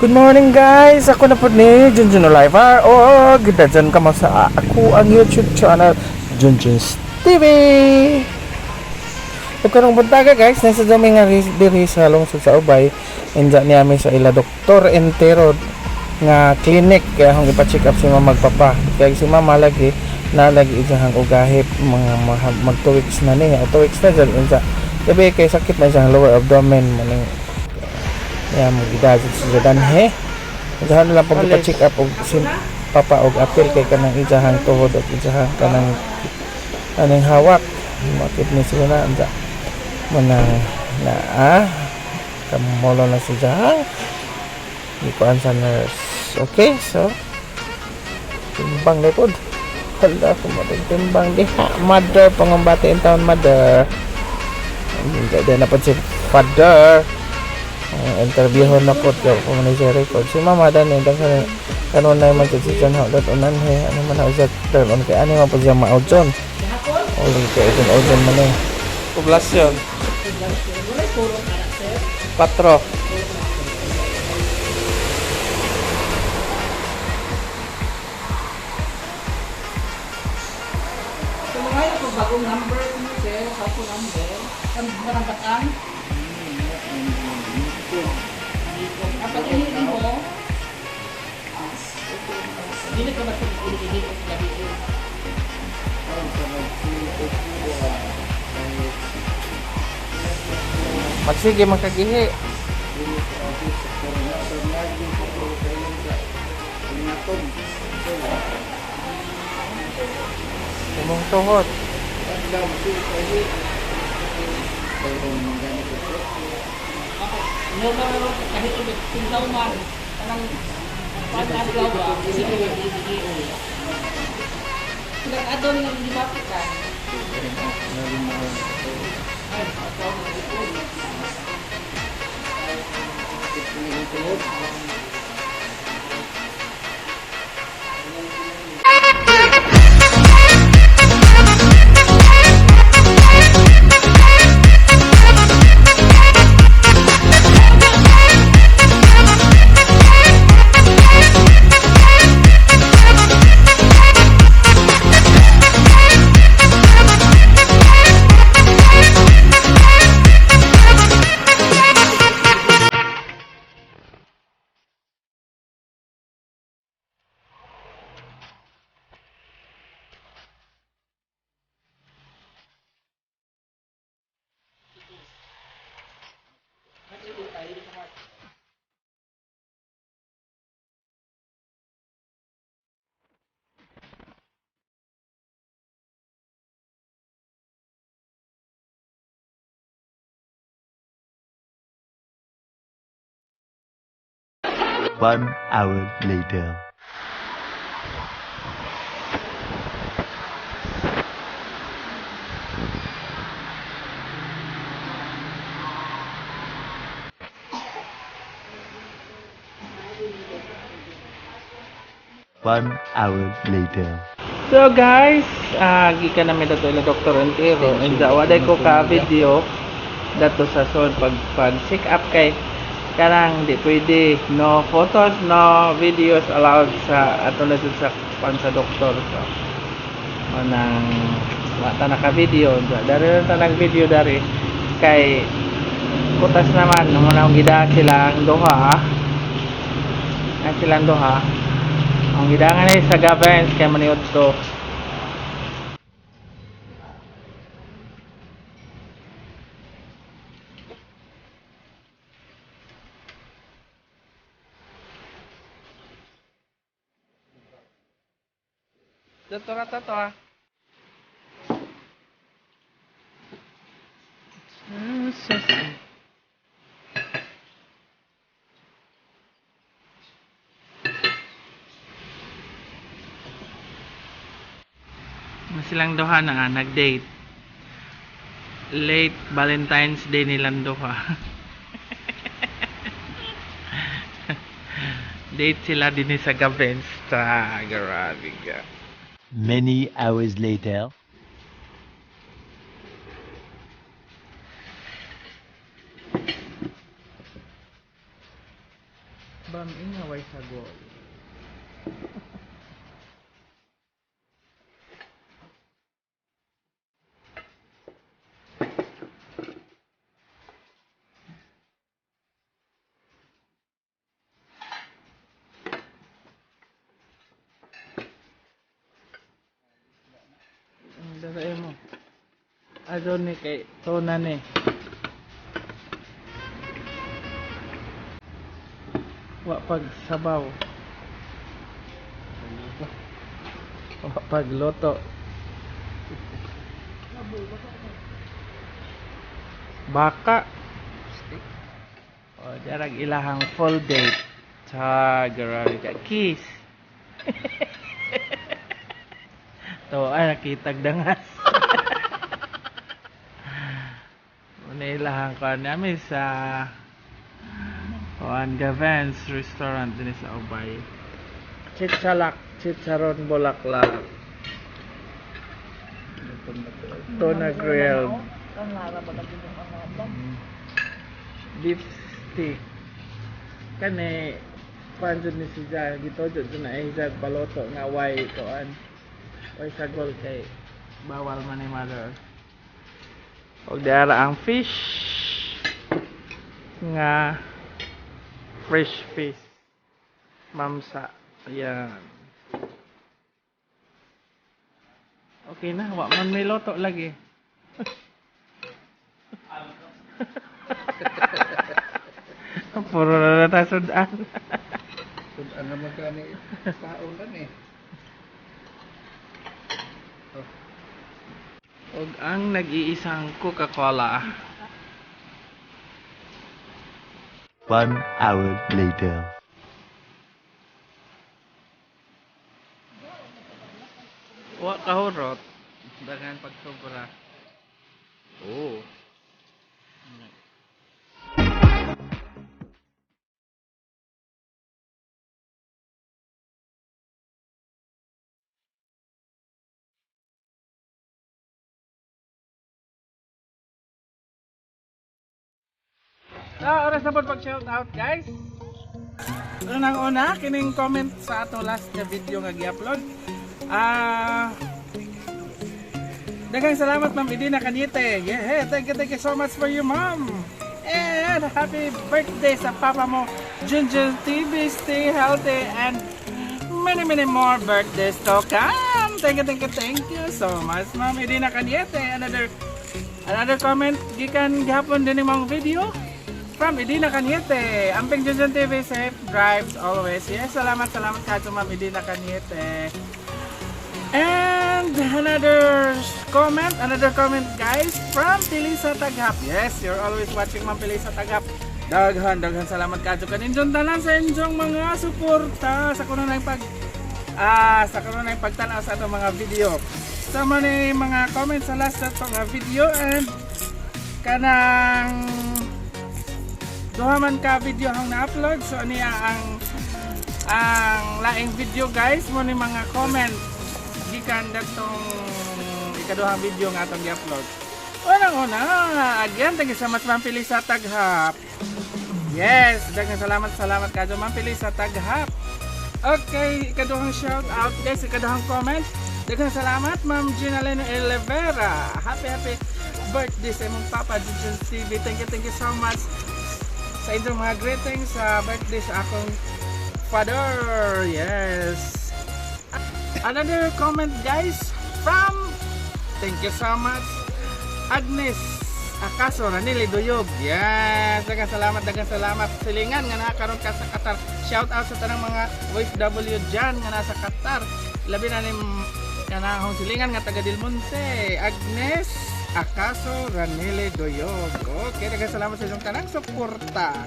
Good morning, guys! Ako na po ni Junjun Olivar o gidadyan ka mo sa ako ang YouTube channel Junjun's TV. Ug karong buntaga, guys, nasa dami nga diri sa lungsod sa Ubay, inja niya mi sa ila Doktor Entero nga clinic kaya akong ipa-check up si mama magpapa. Kaya si mama lagi na lagi iyang ugahip mga mag 2 weeks na niya, 2 weeks na dyan unsa. Gabi kay sakit na siyang lower abdomen mo ning ya mo gidagit sa danhe. Usahan lang pag ipa-check up og si papa og apil kay kanang iyahang tuhod og iyahang kanang anang hawak makit ni sila na unsa mo nang na ah kamolo na si jahang gikuan sa nurse. Okay, so timbang na pod. Hala ko mo timbang diha, mother, pangambati in town, mother. Hindi na pod si father. Ang interviewon na po kaya kung ano siya record si mama dan daghan kanunay man si John Howard unan he ano man na usat on kay ani man po siya maudjon uli kay udjon udjon man eh poblasyon. Patro. So mga yun, kung bagong number mo sir, cellphone number, ang mga bataan. Kapag inihin mo, hindi ka basta inihin o gabi. Magsige makagihi. Imong tuhod. Normal na kahit ulit, sindaw man, kanang pag-adlaw ba, sige, sige, sige. Nag-adon ng lima ka. Ay, ako, One hour later. 1 hour later. So guys, gikan namin dato ila Dr. Entero. And waday ko ka video dato sa son pag check up kay karang di pwede, no photos, no videos allowed sa ato na jud sa pan sa doktor. So manang wa ta naka video dari lang ta nag video dari kay kutas naman mo na gida sila ang duha, ang silang duha ang gidangan ni sa Gavens kay maniud to. Doktora to ah. Silang duha na nag-date. Late Valentine's Day nilang duha. Date sila din sa Gavens. Grabe ka. Many hours later. Bam Ganda sa imo. Ato ni kay tuna ni. Wa pag sabaw. Wa pagluto. Baka. O, darag ilahang full date. Sa grabe ka. Kiss. To, ay, nakitag dangas. Una ilahang kuan namin sa kuan Gavens Restaurant din sa Ubay. Chichalak, chicharon bulaklak. Tuna grilled. Beef steak. Kani kuan jud ni si Jan, gito jud na ay sa paloto nga way kuan. Way sagol kay bawal man ni mother. Og dara ang fish nga fresh fish. Mamsa. Ayan. Okay na, wa man may luto lagi. Puro na na sudan. Sudan naman ka ni kaon lang eh. Og ang nag-iisang Coca-Cola. 1 hour later. Wa kahurot. Daghan pag sobra. Oh. So, oras na po pag shout out, guys. Unang una, kining comment sa ato last nga video nga gi-upload. Daghang salamat, Ma'am Edina Canite. Yeah, thank you so much for you, Ma'am. And happy birthday sa papa mo, Junjun TV. Stay healthy and many, many more birthdays to come. Thank you, thank you, thank you so much, Ma'am Edina Canite. Another comment gikan gihapon din imong video from Edina Caniete. Amping Junjun TV, safe drives always. Yes, salamat, salamat ka Ma'am Edina Caniete. And another comment, guys, from Pilisa Taghap. Yes, you're always watching, Ma'am Pilisa Taghap. Daghan, daghan salamat kadyo kaninyong tanan sa inyong mga suporta sa kuno na sa kuno na pagtanaw sa atong mga video. Sa so, ni mga comments sa last atong nga video and kanang duha man ka video ang na-upload, so niya ang laing video, guys, mo ni mga comment gikan datong ikaduhang video nga atong gi-upload. Unang una, again, thank you so much, Ma'am Felisa Taghap. Yes, daghang salamat, salamat kadyo, Ma'am Felisa Taghap. Okay, ikaduhang shout out, guys, ikaduhang comment. Daghang salamat, Ma'am Gina Lena Elevera. Happy happy birthday sa imong papa, Junjun TV. Thank you so much sa inyong mga greetings sa birthday sa akong father. Yes. Another comment, guys, from, thank you so much, Agnes Akaso Ranili Duyog. Yes, daghang salamat, daghang salamat. Silingan nga naa karon ka sa Qatar. Shout out sa tanang mga OFW dyan nga nasa Qatar. Labi na ni kanahong silingan nga taga Del Monte. Agnes Akaso Ranili Duyog. Okay, daghang salamat sa inyong tanang suporta.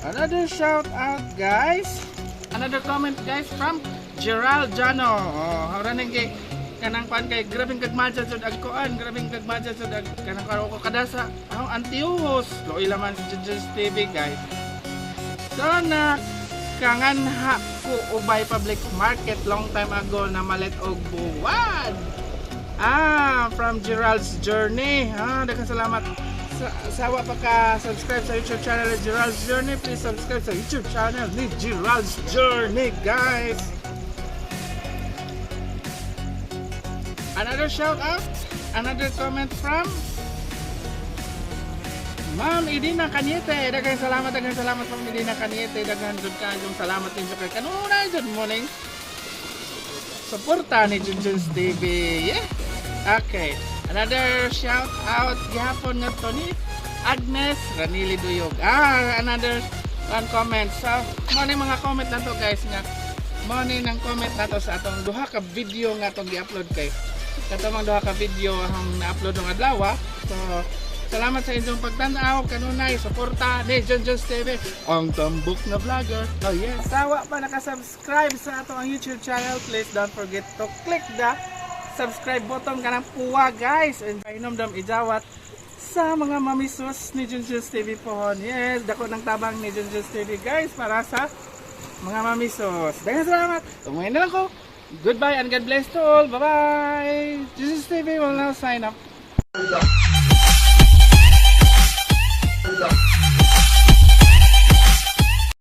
Another shout out, guys. Another comment, guys, from Gerald Jano. Oh, hawra kay kanang kuan kay grabeng gagmadya jud ag kuan, grabeng gagmadya jud ag kanang kuan ko kadasa ang antihos. Loy laman si Junjun's TV, guys. So na kanganha ko Ubay Public Market long time ago na malit og buwad. From Gerald's Journey. Daghang salamat. Sa wa pa ka subscribe sa YouTube channel ni Gerald's Journey, please subscribe sa YouTube channel ni Gerald's Journey, guys. Another shout out, another comment from Ma'am Edina Caniete. Daghang salamat, Ma'am Edina Caniete. Daghan jud kaayong salamat ninyo kay kanunay jud morning suporta ni Junjun's TV. Yeah. Okay. Another shout out gihapon nga to ni Agnes Ranili Duyog. Ah, another one comment. So, mao ni mga comment na to, guys, nga mao ni nang comment nato sa atong duha ka video nga atong gi-upload kay katong duha ka video ang na-upload ng adlaw. So, salamat sa inyong pagtan-aw kanunay suporta ni John Jones TV, ang tambok na vlogger. Oh yes. Sa wa pa naka-subscribe sa ato ang YouTube channel, please don't forget to click the subscribe button kanang puwa, guys. And inom ijawat sa mga mamisus ni Junjun's TV pohon. Yes, dako ng tabang ni Junjun's TV, guys, para sa mga mamisos. Daghang salamat. Umuwi na lang ko. Goodbye and God bless to all. Bye-bye. Junjun's TV will now sign up.